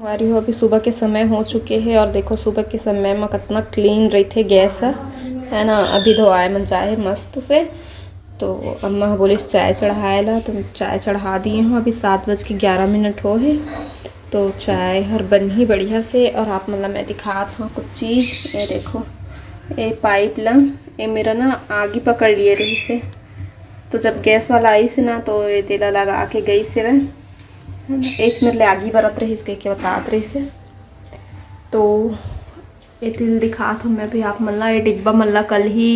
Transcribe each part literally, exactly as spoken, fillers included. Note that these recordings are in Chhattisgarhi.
संगवारी हो, अभी सुबह के समय हो चुके हे और देखो सुबह के समय म कतना clean रहिथे गैस ह, है ना। अभी धोवाए मन जाए मस्त से। तो अम्मा ह बोलिस चाय चढ़ाए ला, तो चाय चढ़ा दिए हूँ। अभी सात बज के ग्यारह मिनट हो हे, तो चाय हर बनही बढ़िया से। और आप मन ला मैं दिखात हूँ कुछ चीज़। ये देखो, ये पाइप ला, ये मेरा ना आगी पकड़ लिए रहिस हे, तो जब गैस वाला आइस हे ना, तो ये तेला लगा के गइस हे वह। एच मेरे ले आगी बरत रहिस कहिके बतात रहिस हे। तो ये तिल दिखात हूँ मैं भी आप मन ला। ये डिब्बा मन ला कल ही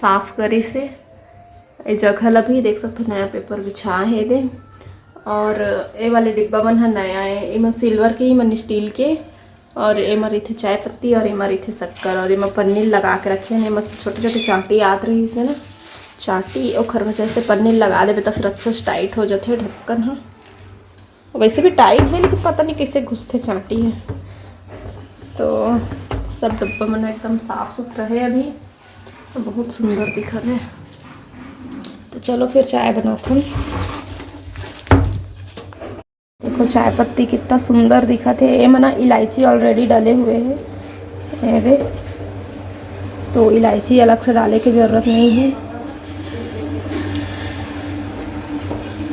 साफ करिस हे। ये जगह ला भी देख सकथो, नया पेपर बिछा हे दे। और ये वाले डिब्बा मन ह नया हे, एमन सिल्वर के, एमन स्टील के। और एमा रहिथे चाय पत्ती और एमा रहिथे शक्कर और एमा पन्नी लगा के रखे हन। एमा छोटे-छोटे चांटी आत रहिस हे ना, चांटी, ओखर वजह से पन्नी लगा देबे त फिर अच्छा से टाइट हो जाथे ढक्कन ह। वैसे भी टाइट हे, लेकिन पता नहीं कैसे घुसथे चांटी ह। तो सब डब्बा मन एकदम साफ सुथरा हे अभी, तो बहुत सुंदर दिखत हे। तो चलो फिर चाय बनाथन। देखो चाय पत्ती कितना सुंदर दिखत हे। एमा ना इलायची already डले हुए हे, अरे, तो इलायची अलग से डाले के जरूरत नहीं हे।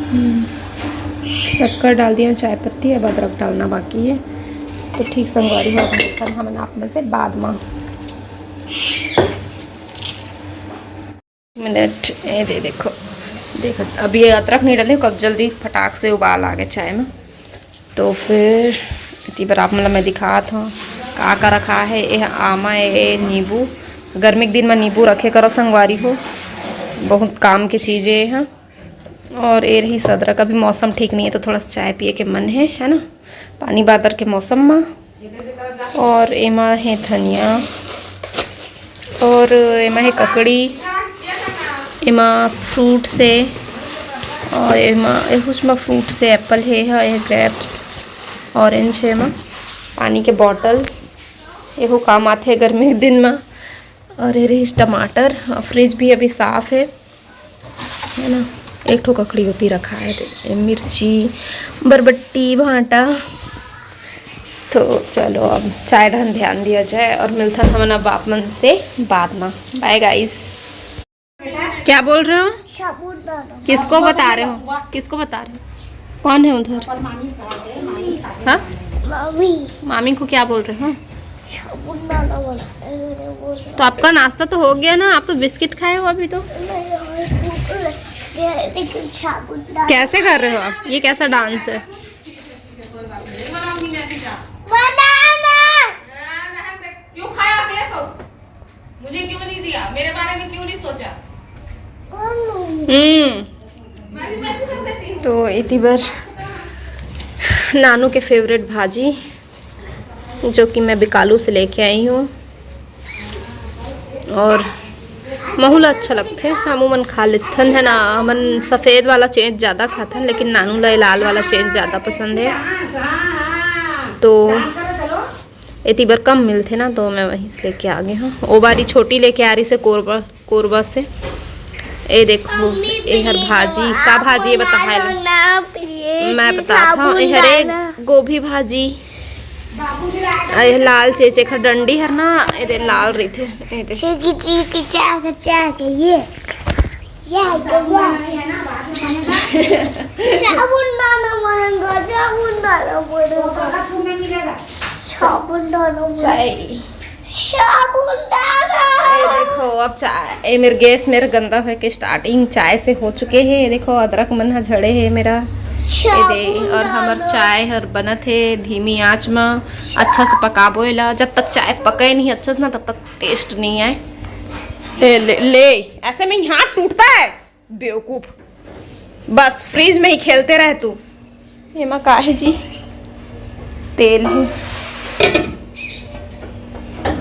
हम्म, शक्कर डाल दिया, चाय पत्ती, अब अदरक डालना बाकी हे। तो ठीक संगवारी हो, अब मिलथन हमन आप मन से बाद मा। मिनट, ये दे देखो, देखो, अब ये अदरक नहीं डले, कब जल्दी फटाक से उबाल आ गए चाय में। तो फिर इतनी बार आप मतलब मैं दिखात हूँ का का रखा है। ये आमा, ये नींबू, गर्मी के दिन में नींबू रखे करो संगवारी हो, बहुत काम की चीज़ें हैं। और ये रही अदरक, अभी मौसम ठीक नहीं है तो थोड़ा सा चाय पिए के मन है, है ना, पानी बादर के मौसम में। और एमा हे धनिया, और एमा हे ककड़ी, एमा फ्रूट्स हे, और एमा एहुच म फ्रूट्स हे, एप्पल हे, ह, ए ग्रेप्स, ऑरेंज हे, एमा पानी के बॉटल, एहू काम आथे गर्मी के दिन म। और ये रहिस टमाटर, फ्रिज भी अभी साफ है, है ना। एक ठो ककड़ी होती रखा है, तो ये मिर्ची, बरबट्टी, भांटा। तो चलो अब चाय डहन ध्यान दिया जाए और मिलथन हमन अब आप मन से बाद में। बाय गाइस। क्या बोल रहे हो? साबुन डालो। किसको बता रहे हो? किसको बता रहे हो? कौन है उधर? हाँ, मामी। मामी को क्या बोल रहे हो? साबुन डालो बोला, अरे बोल। तो आपका नाश्ता तो हो गया ना, आप तो बिस्किट खाए हो अभी तो। नहीं, और भूख लग गया है, लेकिन साबुन डालो। कैसे कर रहे हो आप? ये कैसा डांस है? बनाना। क्यों खाया अकेले तो? मुझे क्यों नहीं दिया? मेरे बारे में क्यों नहीं सोचा? हम्म। मैं भी वैसे कर देती हूँ। तो इति बर नानू के फेवरेट भाजी, जो कि मैं बिकालू से लेके आई हूँ, और महू ला अच्छा लगथे, हमू मन खा लेथन, है ना। हमन सफेद वाला चेंज ज़्यादा खाथन, लेकिन नानू ला ये लाल वाला चेंज ज़्यादा पसंद है। तो एती बर कम मिलथे ना, तो मैं वहीं से लेके आ गई हूँ। ओ बारी छोटी लेके आ रही से कोरबा, कोरबा से। ए देखो, ए हर भाजी, का भाजी ये बता है? मैं बता था, ए हरे गोभी भाजी। ए लाल चेचे खर डंडी हर ना, ए दे लाल रही थे, ए दे। चीकी चीकी चाक चाक ये। या, या, या। साबुन डालना पड़ेगा, साबुन डालना पड़ेगा। साबुन डालना पड़ेगा। चाय। साबुन डालना। ये देखो, अब चाय, ये मेरे गैस मेरे गंदा होए के स्टार्टिंग चाय से हो चुके हैं। ये देखो, अदरक मन ह झड़े है मेरा। ये दे, और हमर चाय हर बनत है धीमी आंच में। अच्छा से पकाबो एला, जब तक चाय पके नहीं अच्छा से ना, तब तक टेस्ट नहीं आए। ए, ले, ले, ऐसे में यहाँ टूटता है। बेवकूफ, बस फ्रिज में ही खेलते रह तू। एमा का है जी? तेल है,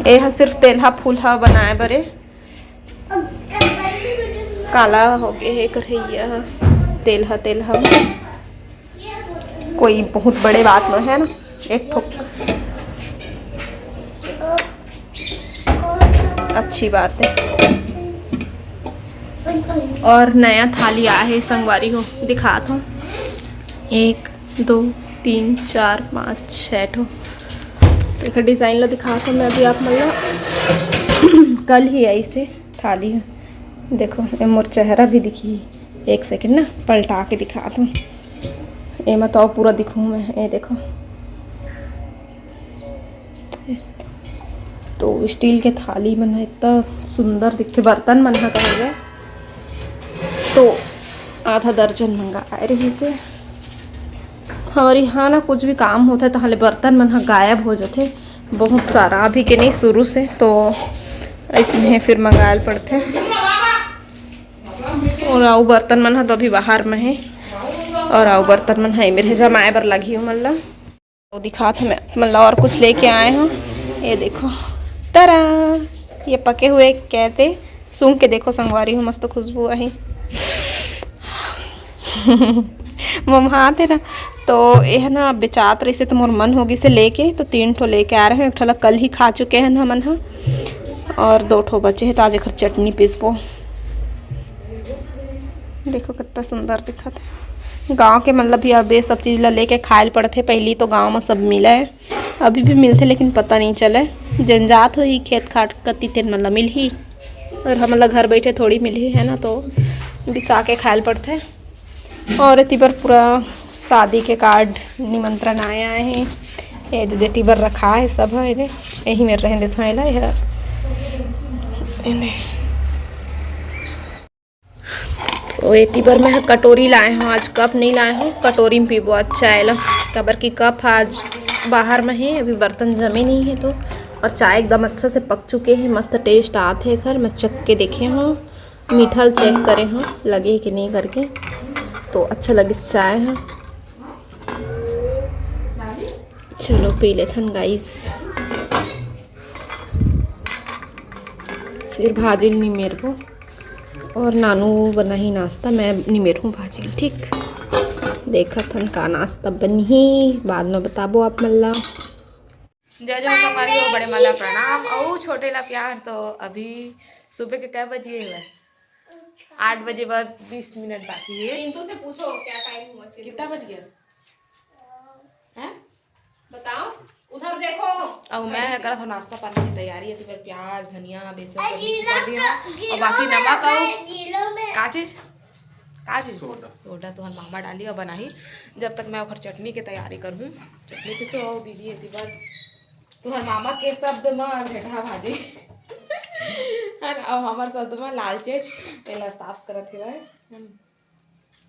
ए ह सिर्फ तेलहा फूलहा बनाए बरे। काला हो गए है कढ़ैया, तेलहा तेलहा। कोई बहुत बड़े बात न है ना, एक ठोक अच्छी बात है। और नया थाली आए है संगवारी हो, दिखात हूँ। एक, दो, तीन, चार, पाँच, छः ठो। तो एकर डिज़ाइन ला दिखात हूँ मैं अभी आप मन ला। कल ही आई से थाली ह। देखो, ये मोर चेहरा भी दिखी। एक सेकंड ना, पलटा के दिखात हूँ। एमा तो अउ पूरा दिखूँ मैं। ये देखो, तो स्टील के थाली मन ह इतना सुंदर दिखथे, बर्तन मन ह कहे जाए तो आधा दर्जन मंगाए रहिस हे। हमर इहाँ ना कुछ भी काम होथे, तहाँ ले बर्तन मन ह गायब हो जाथे बहुत सारा, अभी के नहीं, शुरू से। तो अइसने फिर मंगाए ल पड़थे। और अउ बर्तन मन ह तो अभी बाहर में हे, और अउ बर्तन मन ह एमेर हे, जमाए बर लगही ओमन ला। तो दिखात हूँ मैं आप मन ला, और कुछ लेके आए हूँ। ये देखो, तरा, ये पके हुए कहते, सूंघ के देखो संगवारी हो, मस्त खुशबू आही। मम्हात हे ना, तो ये ना बेचात रहिसे, तो मोर मन हो गिसे लेके, तो तीन ठो लेके आ रहे हैं। एक ठो ला कल ही खा चुके हैं हमन ह, और दो ठो बचे हैं, तो आज एकर चटनी पीसबो। देखो कितना सुंदर दिखत है। गाँव के मतलब भी अब ये सब चीज़ ला लेके खाए ल पड़थे। पहली तो गाँव में सब मिले, अभी भी मिलथे, लेकिन पता नहीं चले। जनजात होही, खेत खाट कति, तेन मन ला मिलही, और हमन ला घर बैठे थोड़ी मिलही, है ना, तो बिसा के खाए ल पड़थे। और एती बर पूरा शादी के कार्ड निमंत्रण आए, आए हे। ये दे, एती बर रखा है सब, है दे, यही मेर रहन देथों एला, यह, एने। तो एती बर मैं ह कटोरी लाए हूँ, आज कप नहीं लाए हूँ, कटोरी में पीबो आज चाय ला, काबर कि कप आज बाहर में हे, अभी बर्तन जमे नहीं है तो। और चाय एकदम अच्छा से पक चुके हैं, मस्त टेस्ट आत है एकर। मैं चख के देखे हूँ, मीठा ल चेक करे हूँ लगे कि नहीं करके, तो अच्छा लगिस चाय ह। चलो पी लेथन गाइस, फिर भाजी ल निमेरबो। और नानू बनाही नाश्ता, मैं निमेरहूँ भाजी ल, ठीक। देखत हन का नाश्ता बनही, बाद में बताबो आप मन ला। जय जोहार संगवारी हो, बड़े मन ला प्रणाम अउ छोटे ला प्यार। तो अभी सुबह के कै बजे हवय? आठ बजे बाद बीस मिनट बाकी है। चिंटू से पूछो क्या टाइम हुआ, चिंटू। कितना बज गया? हैं? बताओ, उधर देखो। अब मैं करत हूँ नाश्ता पानी की तैयारी है, तो फिर प्याज, धनिया, बेसन सब mix कर दिया हूँ। और बाकी नमक और का चीज, का चीज? सोडा। सोडा तो हर मामा डाली और बनाही। जब तक मैं ओखर चटनी की तैयारी करूँ, चटनी किसे हो दीदी है, तिबर तुहर मामा के शब्द म भेठा भाजी। है ना? अउ हमर शब्द म लाल चेच। एला साफ करत हेवय।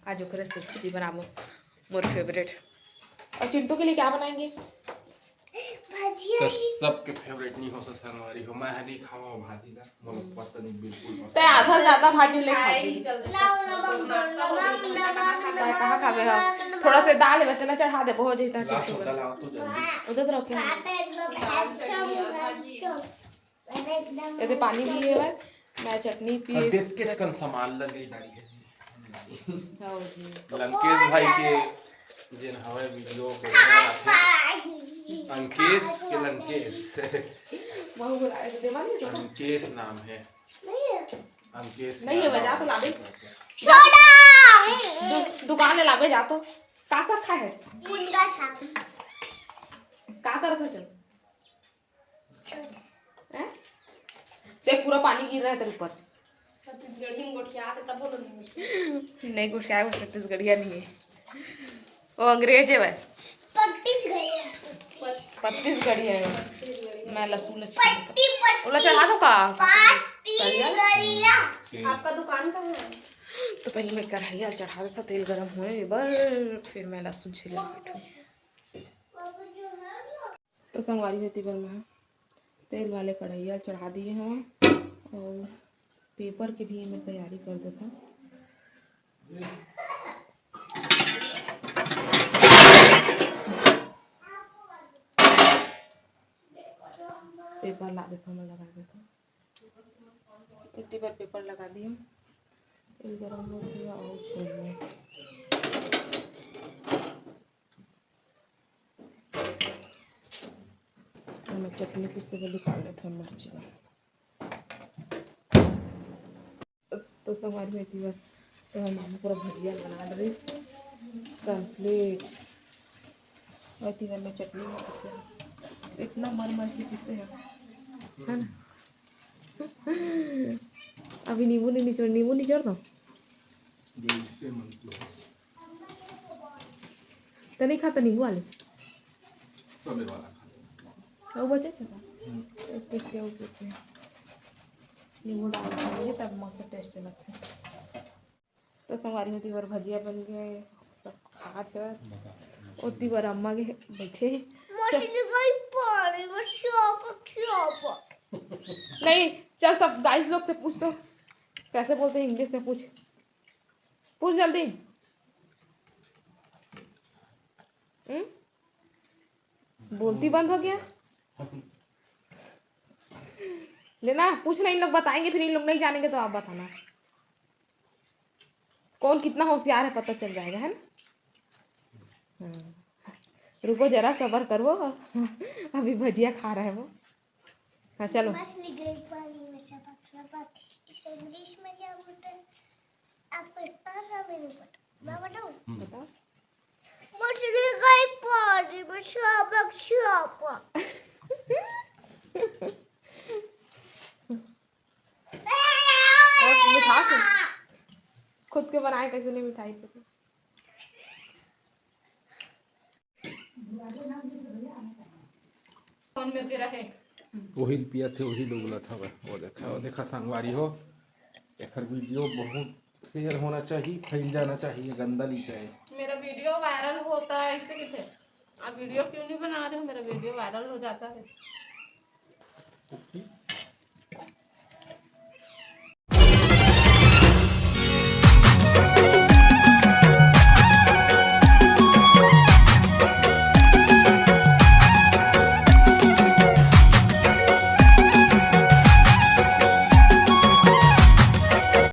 आज ओकरे से सब्जी बनाबो, मोर फेवरेट। और चिंटू के लिए क्या बनाएंगे? भजिया तो ही। सबके फेवरेट नहीं हो सकता हमारी हो, मैं नहीं खावा भाजी ना। मोला पता नहीं, बिल्कुल पसंद तै आधा ज्यादा भाजी ले खाई चल। लाओ, नमक, नमक, नमक, तै कहाँ खाबे हो? नमक, थोड़ा से दाल है, बचना चढ़ा दे, बहुत जैता लाओ, चिंटू सोडा लाओ तो जल्दी। उधर तो रखे हैं। काटा एकदम अच्छा, अच्छा। अरे एकदम ऐसे पानी भी है भाई, मैं चटनी और पीस देख के कन सामान ला ले डाली है जी। हाँ जी। लंकेश भाई के जेन हवे वीडियो को बनाथे। अंकेश के लंकेश। वहू बुलाए तो देवा नहीं सोना। अंकेश नाम है। नहीं है। अंकेश नहीं है, यादव। मैं जा तो लाबे। छोड़ा। दु-, दुकान ले लाबे जा तो। का साग खाए है? मुनगा साग। का करत है चल? छोड़ा। हैं? देख पूरा पानी गिर रहा है तेरे ऊपर। छत्तीसगढ़ी में गोठिया के तब बोलो नहीं। नहीं गोठिया, वो छत्तीसगढ़िया नहीं है, वो अंग्रेज है भाई। पत्तीसगढ़िया। पत्तीसगढ़िया है वो। मैं लहसुन लहसुन पत्ती, पत्ती। ओला चढ़ा दो का? पत्तीसगढ़िया। आपका दुकान कहाँ है? तो पहले मैं कढ़ाई चढ़ा देता, तेल गरम होए बर, फिर मैं लहसुन छीले बैठूँ। तो संगवारी हो, एती बर मैं तेल वाले कढ़ाई ल चढ़ा दिए हवं और पेपर के भी मैं तैयारी कर देता। पेपर ला देता, मैं लगा देता। एती बर पेपर लगा दिए। तेल गरम हो गया और छोड़ दिया। मैं चटनी पीसे बर निकाल लेथन मिर्ची ला। तो संगवारी हो, एती बर तो हमारे मामा पूरा भजिया बना रहे complete। और तीन में चटनी में पीसे हैं, इतना मर मर के पीसे हैं, है ना? अभी नींबू नहीं निचोड़, नींबू निचोड़ दो। तो नहीं खाता नींबू वाले? वो बचे छे का? एक पीस के, वो पीस के। नींबू डाल के खाइए, तब मस्त टेस्ट लगता है। तो संगवारी हो, ओती बर भजिया बन गए, सब खात हन। ओती बर अम्मा के बैठे हैं। मछली गई पानी में, शौक, शौक। नहीं, चल सब गाइस लोग से पूछ तो, कैसे बोलते हैं इंग्लिश में, पूछ, पूछ जल्दी। हम्म? बोलती बंद हो गया। लेना, पूछना, इन लोग बताएंगे, फिर इन लोग नहीं जानेंगे तो आप बताना। कौन कितना होशियार है, पता चल जाएगा, है ना? हाँ। रुको जरा, सबर करो, अभी भजिया खा रहा है वो। हाँ, चलो। मछली गई पानी में, छपक, छपक। इसको इंग्लिश में क्या बोलते हैं? आपको इतना सा भी नहीं पता। मैं बताऊँ? हम्म। बताओ। मछली गई पानी में, छपक, छपक। और मिठा के? खुद के बनाए, कैसे नहीं मिठाई के? कौन में तेरा है? वही पिया थे, वही लोग ला था। वो देखा, वो देखा संगवारी हो, एकर वीडियो बहुत शेयर होना चाहिए, फैल जाना चाहिए, गंदा नहीं है। मेरा वीडियो वायरल होता है, इससे कितने आप वीडियो क्यों नहीं बना रहे हो? मेरा वीडियो वायरल हो जाता है।